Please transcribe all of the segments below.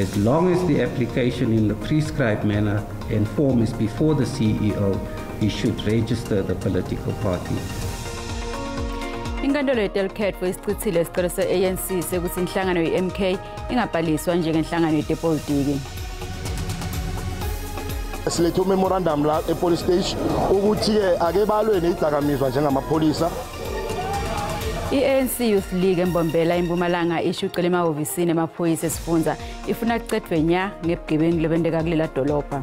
as long as the application in the prescribed manner and form is before the CEO, he should register the political party. Inkantolo yetelikhetfo isichithile isicelo se-ANC sekuthi inhlangano ye-MK ingabhaliswa njengenhlangano yetepolitiki. Silethe memorandum la epolice station ukuthi-ke ake balwe nezidakamizwa njengamapholisa. I-ANC Youth League eMbombela eMpumalanga ishucele emahhovisini emaphoyisa esifundza ifuna kucedvwe nya ngebugebengu lobenteka kulela dolobha.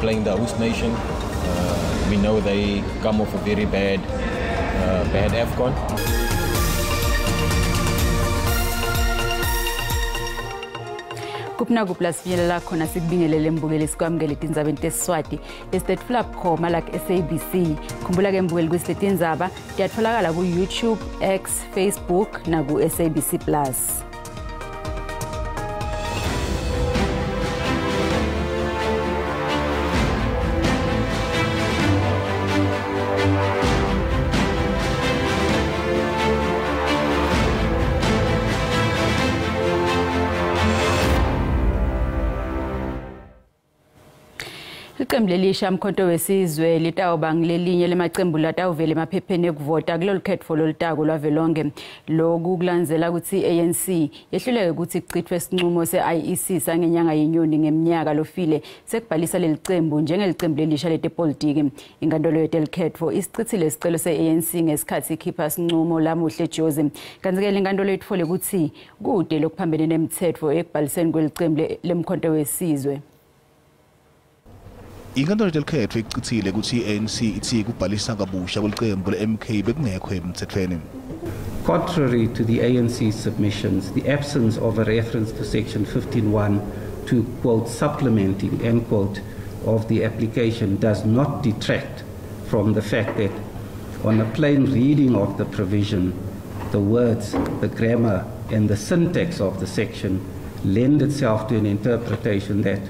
Playing the host nation, we know they come off a very bad AFCON. Kupna kupla sifinyelela khona sikubingelele mbukeli sikwamukele tindzabeni tesiswati lesitetfula bukhoma la ku-SABC. Khumbula-ke mbukeli kutsi letindzaba tiyatfolakala ku-YouTube, X, Facebook naku-SABC Plus. Iqembu lelisha Mkhonto Wesizwe litawuba ngilelinye lemacembu latawuvela emaphepheni ekuvota kulolu khetfo lolutako lwavelonkhe. Loku kulandzela kutsi i-ANC yehluleke kutsi kucitfwe sincumo se-IEC sangenyanga yeNyoni ngemnyaka lofile sekubhalisa leli cembu njengelicembu lelisha letepolitiki. Inkantolo yetelikhetfo isichithile isicelo se-ANC ngesikhatsi ikhipha sincumo lamuhla eJozi. Kantsi-ke le nkantolo itfole kutsi kute lokuphambene nemtsetfo ekubhaliseni kwelicembu leMkhonto Wesizwe. Inkantolo yetelikhetfo icithile kutsi i-ANC itsi kubhalisa kabusha kwelicembu le-MK bekungekho emtsetfweni. Contrary to the ANC submissions, the absence of a reference to section 15.1 to, quote, supplementing, end quote, of the application does not detract from the fact that on a plain reading of the provision, the words, the grammar, and the syntax of the section lend itself to an interpretation that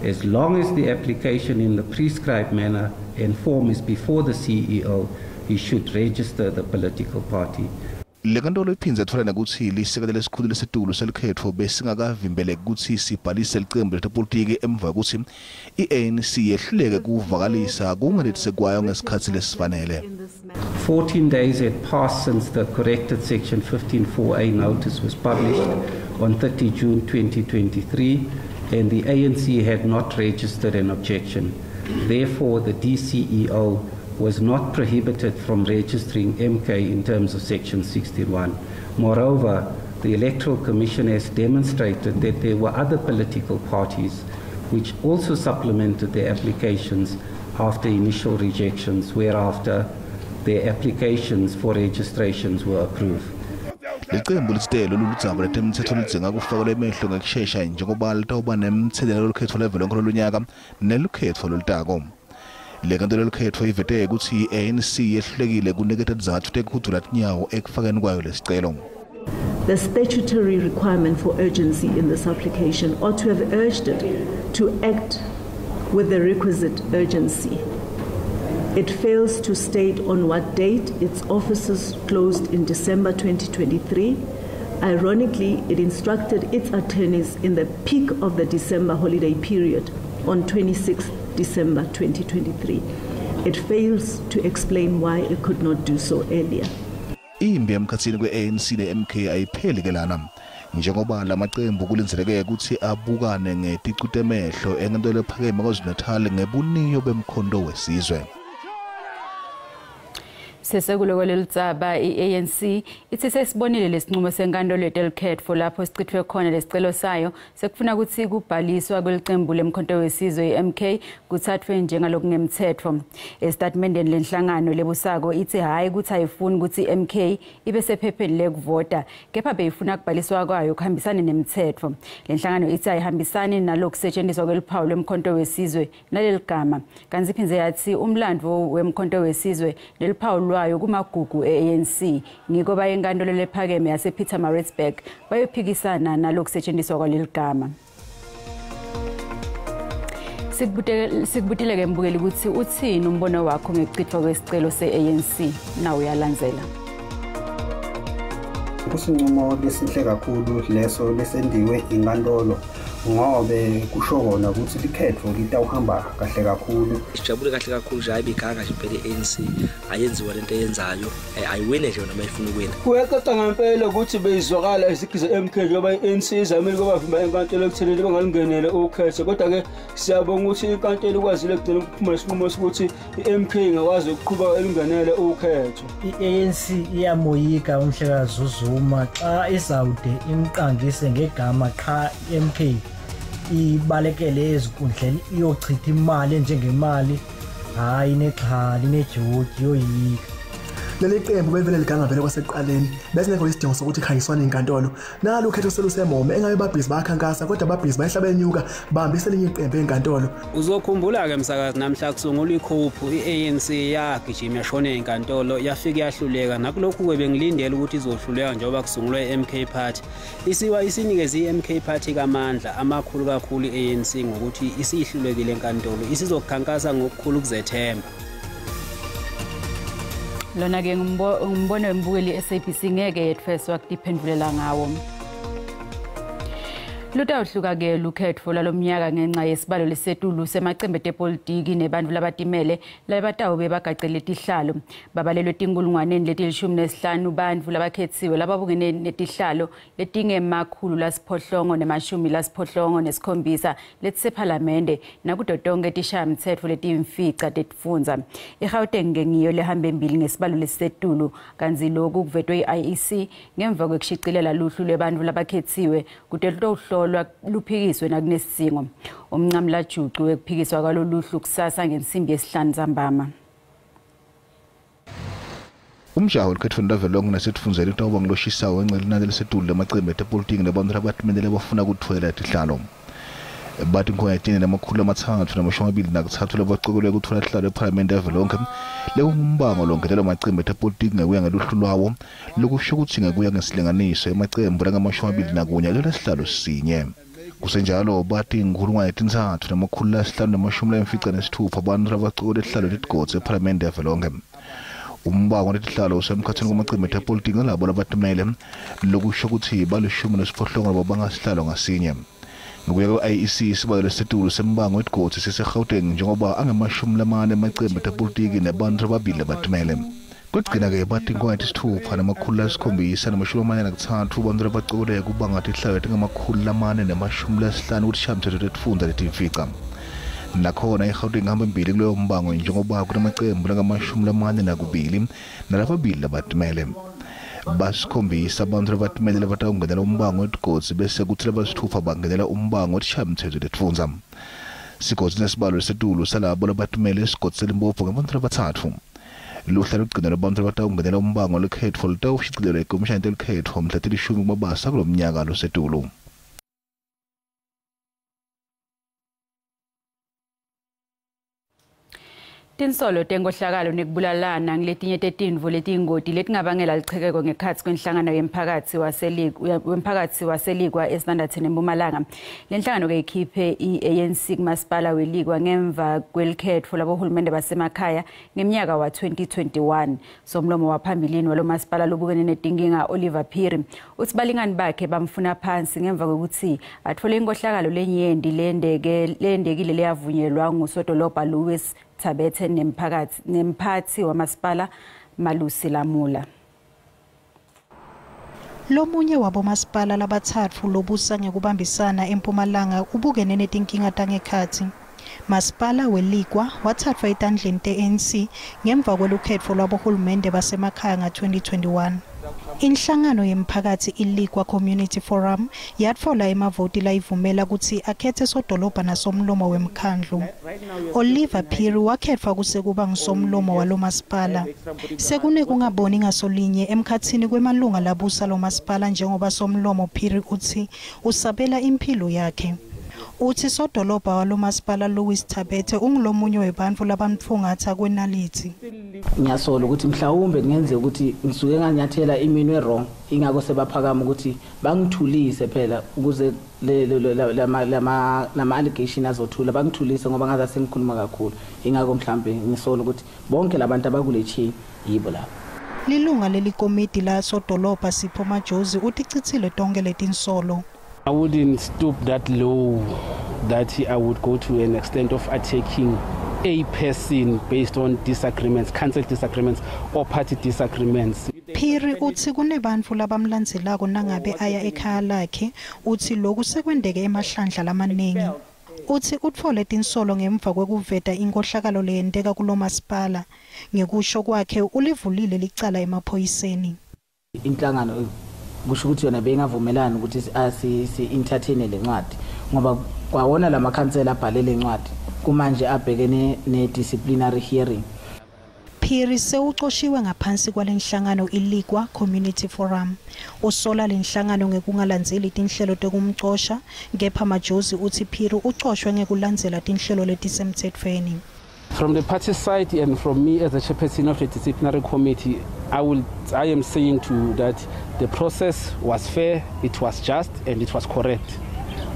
as long as the application in the prescribed manner and form is before the CEO, he should register the political party. Le nkantolo iphindze yatfola nekutsi lisekela lesikhulu lesetulu selikhetfo besingakavimbeleki kutsi sibhalise licembu letepolitiki emva kwekutsi i-ANC yehluleke kuvakalisa kunganetiseki kwayo ngesikhatsi lesifanele. 14 days had passed since the corrected section 15.4A notice was published on 30 June 2023. And the ANC had not registered an objection. Therefore, the DCEO was not prohibited from registering MK in terms of Section 61. Moreover, the Electoral Commission has demonstrated that there were other political parties which also supplemented their applications after initial rejections, whereafter their applications for registrations were approved. Licembu litsite lolu ludzaba letemtsetfo lidzinga kufakelwa emehlo ngekushesha njengoba litawuba nemtselela lolukhetfo lwavelonkhe lolunyaka nelukhetfo lolutako. Le nkantolo yelukhetfo ivete kutsi i-ANC yehlulekile kuniketa tizatfu tekuhudvula tinyawo ekufakeni kwayo lesicelo. The statutory requirement for urgency in this application ought to have urged it to act with the requisite urgency. It fails to state on what date its offices closed in December 2023. Ironically, it instructed its attorneys in the peak of the December holiday period on 26 December 2023. It fails to explain why it could not do so earlier. Imbi emkhatsini kwe-ANC ne-MK ayipheli ke lana. Njengoba lamacembu kulindzeleke kutsi abukane ngeticu temehlo enkantolo ephakeme KwaZulu-Natal ngebuniyo beMkhonto Wesizwe. Sesekulo loludzaba i-ANC itsi sesibonile lesinqumo senkantolo yetelikhetfo lapho sicitfwe khona lesicelo sayo sekufuna kutsi kubhaliswa kwelicembu leMkhonto Wesizwe i-MK kutsatfwe njengalokungemtsetfo. Esitatimendeni lenhlangano lebusako itsi hhayi kutsi ayifuni kutsi i-MK ibe sephepheni lekuvota kepha beyifuna kubhaliswa kwayo kuhambisane nemtsetfo. Lenhlangano itsi ayihambisani nalokusetjentiswa kweluphawu lweMkhonto Wesizwe naleligama. Kantsi iphindze yatsi umlandvo weMkhonto Wesizwe neluphawu lwayo kumagugu e-ANC ngiko baye enkantolo lephakeme yasePietermaritzburg bayophikisana nalokusetjentiswa kwaleligama. Sikubutile-ke mbukeli kutsi utsini umbono wakho ngekucitfwa kwesicelo se-ANC na uyalandzela. Kusinqumo lesihle kakhulu leso lesendiwe inkantolo ngobe kusho kona ukuthi likhetho litawuhamba kahle kakhulu. Sijabule kahle kakhulu nje ayibiganga nje impela i-ANC ayenziwa lento eyenzayo ayiwine nje noma ifuna ukuwina. Kuyacaca ngempela ukuthi beyizwakala izigi ze-MK njengoba i-ANC izamile ukubavimba enkantolo ekuthenini bangalungenele ukhetho, kodwa-ke siyabonga ukuthi inkantolo ikwazile ekugcina ukuphuma nesinqumo sokuthi i-MK ingakwazi ukuqhuba elungenele ukhetho. I-ANC iyamoyika umhlekazi uZuma xa izawude imqangise ngegama qha i-MK ibalekele ezinkundleni iyochitha imali enjengemali, hayi nexhala inedyuti yoyika. Leli qembu bevele liganga vele kwasekuqaleni besingekho isidingo sokuthi khanyiswane inkantolo. Nalo ukhetho selusemome engabe babhizi bayakhankasa kodwa babhizi bayehla benyuka bahambise elinye iqembu enkantolo. Uzokhumbula-ke msakazi namhla kusungulwa ikhophu i-ANC yagijima yashona enkantolo yafika yahluleka. Nakulokhu-ke bengilindele ukuthi izohluleka njengoba kusungulwa i-MK Party. Isiwa isinikeze i-MK Party kamandla amakhulu kakhulu i-ANC ngokuthi isihlulekile enkantolo, isizokukhankasa ngokukhulu ukuzethemba. Lona-ke ngumbono wembukeli SABC ngeke yetfeswa kutiphendvulela ngawo. Lutawuhluka-ke lukhetfo lwalomnyaka ngenxa yesibalo lesetulu semacembe tepolitiki nebantfu labatimele labatawube bagacele tihlalo. Babalelwe tinkulungwaneni leti-15 bantfu labakhetsiwe lababukene netihlalo letingema-867 letisephalamende nakuto tonkhe tishayamtsetfo letiyimfica tetifundza. IGauteng-ke ngiyo lehambe embili ngesibalo lesisetulu, kantsi loku kuvetwe i-IEC ngemva kwekushicilela luhlu lwebantfu labakhetsiwe kute lutawuhlolwa luphikiswe nakunesidzingo. Umncamlajucu wekuphikiswa kwaloluhlu kusasa ngensimbi yesihlanu ntsambama. Umjaho lukhethweni lwavelonkhe nasetifundzeni utawuba nguloshisayo ngenca yelinani lelisetulu lemacembe etepolitiki nebantfu labatimele labafuna kutfolela tihlalo. Bathi inkhonyatini 323 labacokelwe kutfola tihlalo ephalamende yavelonkhe lekungumbango longenelwa amacembe etepolitiki ngekuya ngeluhlu lwawo, lokusho kutsi ngekuya ngesilinganiso emacembu langama-21 alwela sihlalo sinye. Kusenjalo bathi 3,556 bantfu labacokelwe tihlalo letigodzi ephalamende yavelonkhe. Umbango letihlalo usemkhatsini kwamacembe etepolitiki nalabo labatimele, lokusho kutsi bali-18 lababanga sihlalo ngasinye. Ngokuya kwe-IEC isibalo lesisetulu sembango wetigodzi siseGauteng njengoba angama-40 emacembe etepolitiki nebantfu ababili labatimele. Kwekugcina-ke bathi 6,743 bantfu labacokelwe kubanga tihlalo letingama-450 kutishayamtsetfo tetifundza letimfica. Nakhona iGauteng ihamba embili kuloyo mbango njengoba kunamacembu langama-42 nalababili labatimele. Basikhombisa abantu labatimele labatawungenela umbango wetigodzi bese kutsi labasitfupha bangenela umbango wetishayamtsetfo letifundza. Sigodzi nesibalo lesetulu salabo labatimele esigodzi seLimpopo ngebantfu labatsatfu. Luhla lwekugcina lwebantfu labatawungenela umbango lukhetfo lutawushicilelwa ekhomishani yetelukhetfo mhla ti-10 kuMabasa kulomnyaka losetulu. Tinsolo tenkohlakalo nekubulalana ngiletinye tetintfo letiyingoti letingabangela lichekeko ngekhatsi kwenhlangano yemphakathi waseLikwa eStanderton eMpumalanga. Le nhlangano-ke ikhiphe i-ANC kumasipala weLikwa ngemva kwelikhetfo labohulumende basemakhaya ngemnyaka wa-2021. Somlomo waphambilini walo masipala lobukene netinkinga Oliver Phiri utsi balingani bakhe bamfuna phansi ngemva kwekutsi atfole inkohlakalo lenyenti leyendekile leyavunyelwa ngusodolobha Louis Thabethe nemphathi wamasipala Malusi Lamula. Lomunye wabomasipala labatsatfu lobusa ngekubambisana eMpumalanga ubukene netinkinga tangekhatsi. Masipala weLikwa watsatswa etandleni te-ANC ngemva kwelukhetfo lwabohulumende basemakhaya nga-2021. Inhlangano yemphakathi iLikwa Community Forum yatfola emavoti layivumela kutsi akhethe sodolobha nasomlomo wemkhandlu. Oliver Phiri wakhetfwa kusekuba ngusomlomo walomasipala. Sekunekungaboni ngasolinye emkhatsini kwemalunga labusa lomasipala njengoba somlomo Phiri utsi usabela imphilo yakhe. Utsi sodolobha walomasipala Louis Thabethe ungulomunye webantfu labamtfungatsa kwenalithi. Ngiyasola ukuthi mhlawumbe kungenzeka ukuthi ngisuke nganyathela iminwe wrong, ingakho sebaphakama ukuthi bangithulise phela ukuze lama allegation azothula, bangithulise ngoba ngaze sengikhuluma kakhulu. Ingakho mhlawumbe ngisola ukuthi bonke labantu abakule chain yibo lapha. Lilunga lelikomidi lasodolobha Sipho Majozi utichitsile tonke letinsolo. I wouldn't stoop that low that I would go to an extent of attacking a person based on disagreements, council disagreements or party disagreements. Phiri uthi kunebantfu labamlandzelako nangabe aya ekhaya lakhe, uthi lokhu sekwendeke emahlandla lamaningi. Uthi utfole tinsolo ngemva kwekuveta inkohlakalo leyenteka kulomasipala. Ngekusho kwakhe ulivulile licala emaphoyiseni. Inhlangano kusho ukuthi yona bengavumelani ukuthi si entertain lencwadi ngoba kwawona lamakhansela abhale lencwadi kumanje abhekene ne disciplinary hearing. Phiri sewucoshiwe ngaphansi kwalenhlangano iLikwa Community Forum. Usola lenhlangano ngekungalandzeli tinhlelo tekumcosha, kepha Majozi uthi Phiri ucoshwe ngekulandzela tinhlelo letisemtsetfweni. From the party side and from me as the chairperson of the disciplinary committee, I am saying to that the process was fair, it was just, and it was correct.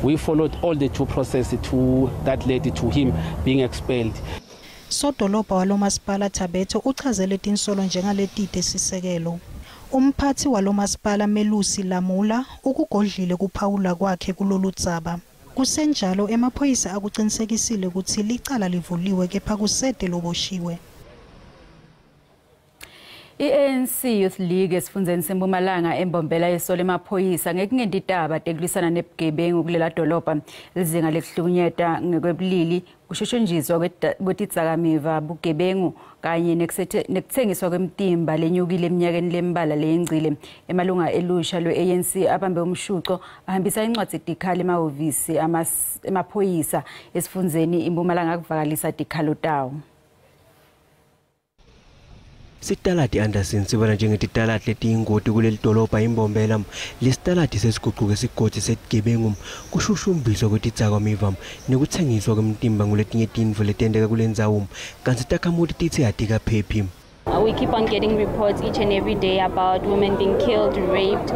We followed all the two processes that led to him being expelled. Sodolobha walomasipala Thabethe uchazele tinsolo njengaletite sisekelo. Umphathi walomasipala Melusi Lamula ukugodlile kuphawula kwakhe kulolu dzaba. Kusenjalo emaphoyisa akuqinisekisile ukuthi licala livuliwe kepha kusede loboshiwe. I-ANC Youth League esifundzeni seMpumalanga eMbombela yesola emaphoyisa ngekungenti itaba tekulwisana nebugebengu kulela dolobha. Lizinga lekuhlukunyetwa ngekwebulili, kushushunjiswa kwetidzakamiva, bugebengu kanye nekuthengiswa kwemtimba lenyukile eminyakeni lembala leyengcile. Emalunga elusha lwe-ANC abambe umshuco ahambisa incwadi tikhalo emahhovisi emaphoyisa esifundzeni iMpumalanga kuvakalisa tikhalo tawo. Sitaladi Anderson sibona njengetitaladi letiyingoti kuleli dolobha iMbombela. Lesitaladi sesiguquke sigodi setigebengu, kushushumbiswa kwetidzakamiva nekuthengiswa kwemtimba nguletinye tintfo letenteka kulendzawo, kantsi takhamuti titsi atikaphephi. We keep on getting reports each and every day about women being killed, raped,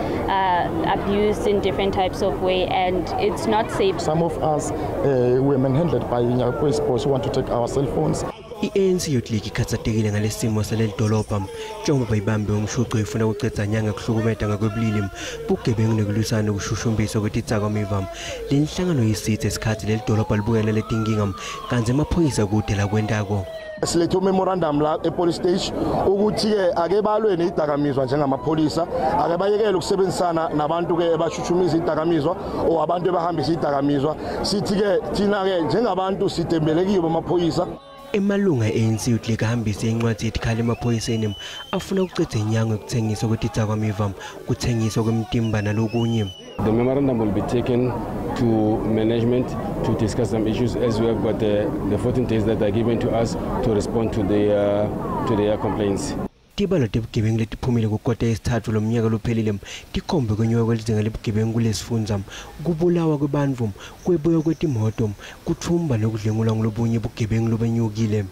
abused in different types of way, and it's not safe. Some of us were manhandled by police who want to take our cell phones. I-ANC Youth League ikhathatekile ngalesimo saleli dolobha njengoba bayibambe umshuco ifuna ukucedza nyanga kuhlukumeta ngakwebulili, bugebengu nekulwisana nokushushumbiswa kwetidzakamiva. Le nhlangano yisithe esikhathi leli dolobha libukene letinkinga kantsi emaphoyisa kude lakwentako. Silethe memorandum la epolice station ukuthi ke ake balwe nezidakamizwa njengamapholisa, ake bayekele ukusebenzisana nabantu ke abashushumiza izidakamizwa o abantu abahambisa izidakamizwa. Sithi ke thina ke njengabantu sidembelekiwe bamaphoyisa. Emalunga e-ANC Youth League ahambise incwadi yetikhala emaphoyiseni afuna ukucedza inyanga ekuthengiswa kwetidzakamiva, kuthengiswa kwemtimba nalokunye. The memorandum will be taken to management to discuss some issues, as we have got the 14 days that are given to us to respond to their complaints. Tibalo tebugebengu letiphumile kukota yesithathu lomnyaka lophelile tikhombe kwenyuka kwelizinga lebugebengu kulesifundza, kubulawa kwebantfu, kwebiwa kwetimoto, kutfumba nekudlwengulwa ngulobunye bugebengu lobenyukile.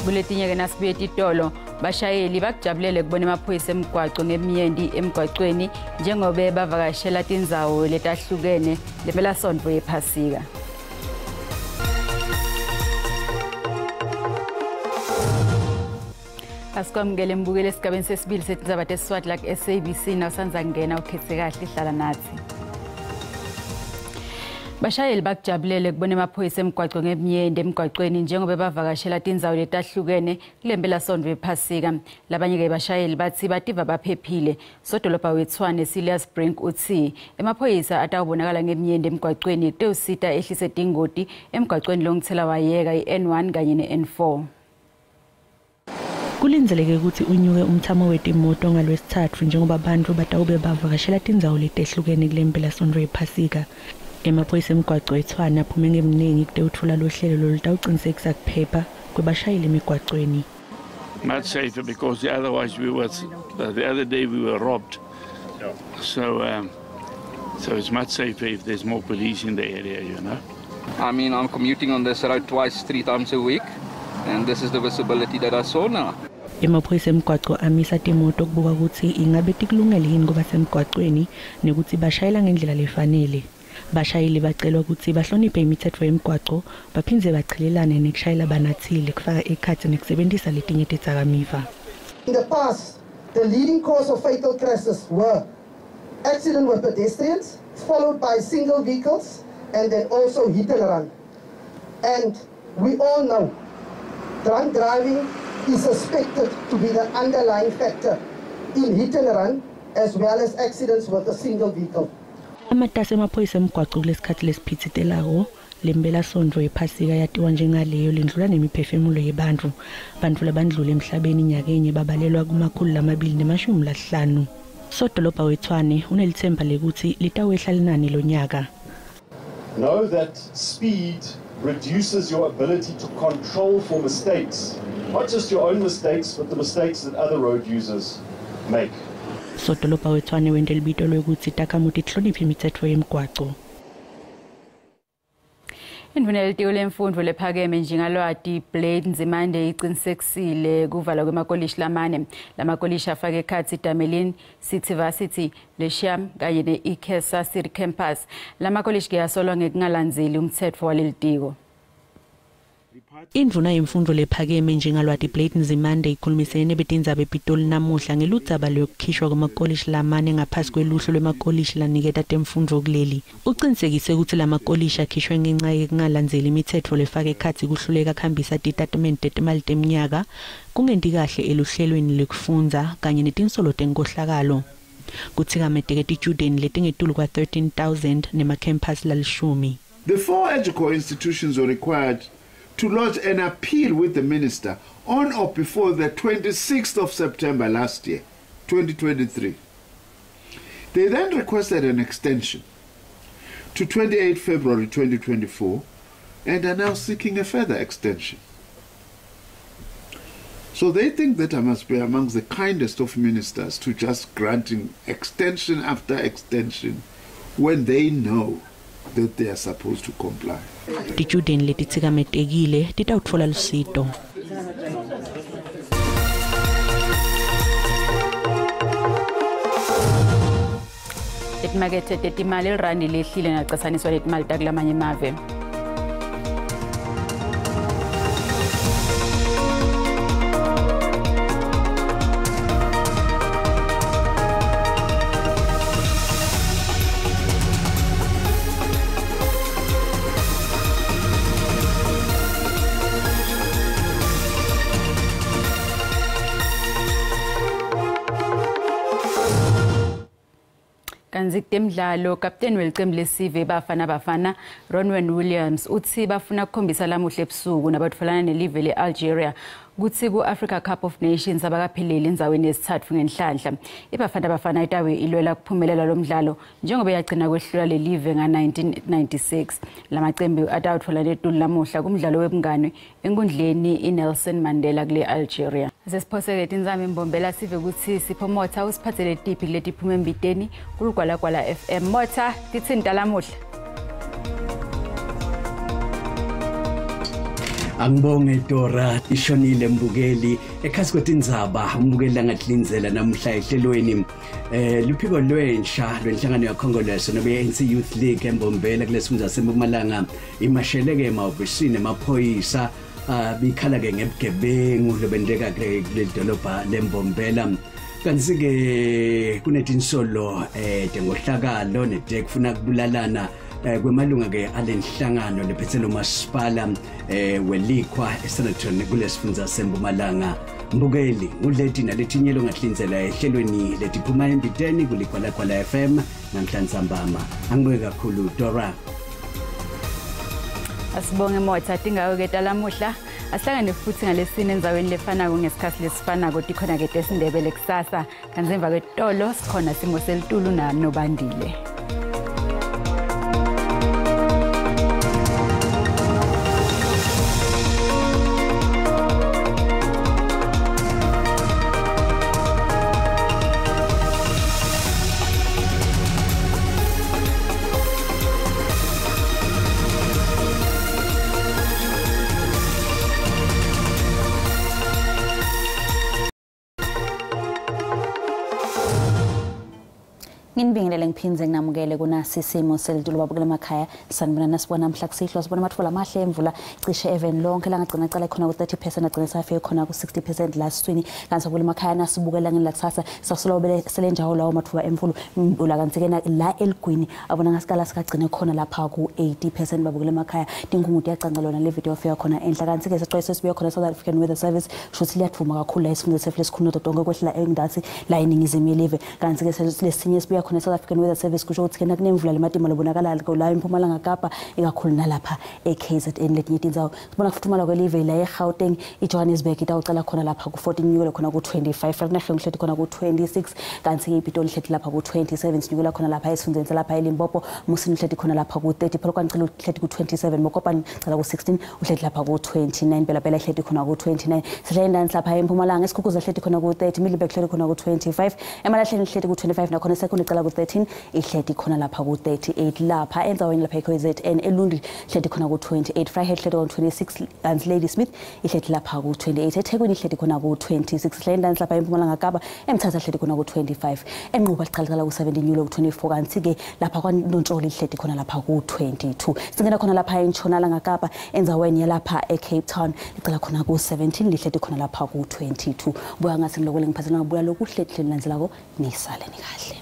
Kuletinye ke nasibuye titolo, bashayeli bakujabulele kubona emaphoyisa emgwaco ngemyendi emgwacweni njengobe bavakashela tindzawo letahlukene lempelasonto yephasika. Asikwamukele mbukele esigabeni sesibili setindzaba teSiswati la ku-SABC. Nawusanza kungena ukhethe kahle, hlala nathi. Bashayeli bakujabulele kubona emaphoyisa emgwaco ngemyendi emgwacweni njengoba bavakashela tindzawo letahlukene kule mpelasonto yephasika. Labanye-ke bashayeli bathi bativa baphephile. Sodolobha weTshwane Cilliers Brink uthi emaphoyisa atawubonakala ngemyendi emgwacweni kutewusita ehlise tingoti emgwacweni longithela wayeka i-N1 kanye ne-N4. Kulindzeleke ukuthi unyuke umthamo wetimoto ngalwesithathu njengoba abantu batawube bavakashela tindzawo letehlukene kule mpelasonto yephasika. Emaphoyisa emgwaco eTshwane aphume ngeminingi kutewutfula lohlelo lolutawucinisekisa kuphepha kwebashayeli emigwacweni. Much safer because otherwise we were the other day we were robbed. So it's much safer if there's more police in the area, you know. I mean, I'm commuting on this road twice, 3 times a week, and this is the visibility that I saw now. Emaphoyisa emgwaco amisa timoto kubuka ukuthi ingabe tikulungele yini kuba semgwacweni nekuthi bashayela ngendlela lefanele. Bashayeli bacelwa ukuthi bahloniphe imithetho yemigwaco baphindze bachelelane nekushayela banathile kufaka ekhatsi nekusebentisa letinye tidzakamiva. In the past, the leading cause of fatal crashes were accident with pedestrians, followed by single vehicles, and then also hit and run. And we all know drunk driving is suspected to be the underlying factor in hit and run as well as accidents with a single vehicle. Amatasi emaphoyisa emgwaco kulesikhathi lesiphitsitelako lempelasonto yephasika yatiwa njengaleyo lendlula nemiphefumulo yebantfu. Bantfu labandlula emhlabeni nyakenye babalelwa kuma-250. Sodolobha weTshwane unelithemba lekuthi litawehla linani lonyaka. Know that speed reduces your ability to control for mistakes, not just your own mistakes, but the mistakes that other road users make. Sodolobha weTshwane wente libito lwekutsi takhamuti tihloniphe imitsetfo yemgwaco. Indvuna yelitiko lemfundvo lephakeme Njingalwati Blade Nzimande icinisekisile kuvalwa kwemakolishi lamane. Lamakolishi afake ekhatsi Damelin City Varsity, Lesham kanye ne-Ikesa City Campus. Lamakolishi ke asolwa ngekungalandzeli umtsetfo walelitiko. Indvuna yemfundvo lephakeme Njingalwati Blade Nzimande ikhulumisene nebetindzaba ePitoli namuhla ngeludzaba lwekukhishwa kwemakolishi lamane ngaphasi kweluhlu lwemakolishi laniketa temfundvo kuleli. Ucinisekise kutsi lamakolishi akhishwe ngenca yekungalandzeli imitsetfo lefaka ekhatsi kuhluleka kuhambisa titatimende tetimali temnyaka, kungenti kahle eluhlelweni lwekufundza kanye netinsolo tenkhohlakalo. Kutsikameteke titjudeni letingetulu kwa-13,000 nemakhempasi lalishumi. The four Educor institutions were required to lodge an appeal with the minister on or before the 26th of September last year, 2023. They then requested an extension to 28 February 2024 and are now seeking a further extension. So they think that I must be amongst the kindest of ministers to just granting extension after extension when they know that they are supposed to comply. Titjudeni letitsikametekile titawutfola lusito. Etimakethe tetimali irandi lehlile nacatsaniswa netimali takulamanye emave. Kanti kutemidlalo, kapteni welicembu lesive Bafana Bafana Ronwen Williams utsi bafuna kukhombisa lamuhla ebusuku nabatfolana nelive le-Algeria kutsi ku-Africa Cup of Nations abakapheleli endzaweni yesitsatfu ngenhlanhla. IBafana Bafana itawe ilwela kuphumelela lomdlalo njengoba yagcina kwehlula lelive nga-1996. Lamacembu atawutfolana etulu lamuhla kumdlalo webungani enkundleni iNelson Mandela kule Algeria. Sesiphoseke tinzame imbombela sive kutsi Sipho Motha usiphatsele tiphi letiphuma embiteni kuLigwalagwala FM. Motha, titsini talamuhla? Angibonge Dora, ishonile mbukeli ekhasi kwetindzaba umbukeli angatlindzela namuhla ehlelweni luphiko lwensha lwenhlangano yaKhongolese nobe ANC Youth League eMbombela kulesifundza seMpumalanga imasheleke emahhovisini emaphoyisa bikhala ke ngebugebengu lobenteka kuleli dolobha leMbombela. Kanti ke kunetinsolo tengohlakalo netekufuna kubulalana kwemalunga ke alenhlangano lephethe lo masipala welikhwa eSenaton kulesifundza seMpumalanga. Mbukeli nguleti naletinye longatlindzela ehlelweni letiphuma embiteni kuLigwalagwala FM namhlanje ntambama. Angibonge kakhulu Dora. Asibonge Motha, tingawo ke talamuhla. Asihlangane futhi ngalesine endzaweni lefanako ngesikhathi lesifanako tikhona ke tesiNdebele kusasa. Kanti emva kwetolo sikhona simo selitulu nobandile. Nginibingelele ngiphindze nginamukele kunasi isimo selitulu babukela emakhaya. Sanibona nasibona namhla kusihlwa sibona amatfuba amahle emvula cishe even lonke langagcina cala khona ku-30% agcina safike khona ku-60% la siswini. Kanti sabukela emakhaya nasibukela ngeni lakusasa sasolobele selenjawo lawo matfuba emvula ula kanti ke la eligwini abona ngasikala sikagcine khona lapha ku-80% babukela emakhaya. Tinkhungu tiyacanca lona le video fika khona enhla. Kanti ke sicwayiso sibuya khona South African Weather Service shuthi liyadvuma kakhulu la isifunda sethu lesikhulu tonke kwehla endathi la eningizimu yelive. Kanti ke lesinye sibuya khona South African Weather Service kusho ukuthi kena kunemvula lematima lobonakala la eMpumalanga Kapa ikakhulu nalapha eKZN letinye tindzawo. Sibona kufuthumala kwelive la eGauteng iJohannesburg itawucala khona lapha ku-14 nyukela khona ku-25, Vereeniging ihleti khona ku-26, kanti ke iPitoli ihleti lapha ku-27, sinyukela khona lapha esifundeni salapha eLimpopo, Musina uhleti khona lapha ku-30, Polokwane cela uhleti ku-27, Mokopane cela ku-16 uhleti lapha ku-29, Bela-Bela ihleti khona ku-29. Sihle endansi lapha eMpumalanga Esikhukhuza ihleti khona ku-30, Middelburg ihleti khona ku-25, Emalahleni ihleti ku-25, nakhona Sekhukhune icala ku-13 ihleti khona lapha ku-38. Lapha endzaweni lapha eKZN eLundi ihleti khona ku-28, Vryheid ihleti ku-26, and Ladysmith ihleti lapha ku-28, eThekwini ihleti khona ku-26, sihle endansi lapha eMpumalanga Kapa eMthatha ihleti khona ku-25, eNquba licala ku-17 nyulo ku-24, kanti ke lapha kwaNontsholi ihleti khona lapha ku-22. Singena khona lapha eNtshonalanga Kapa endzaweni yalapha eCape Town licala khona ku-17 lihleti khona lapha ku-22. Buya ngathi ngilokole ngiphathela ngabuya lokuhle landzelako nisale nikahle.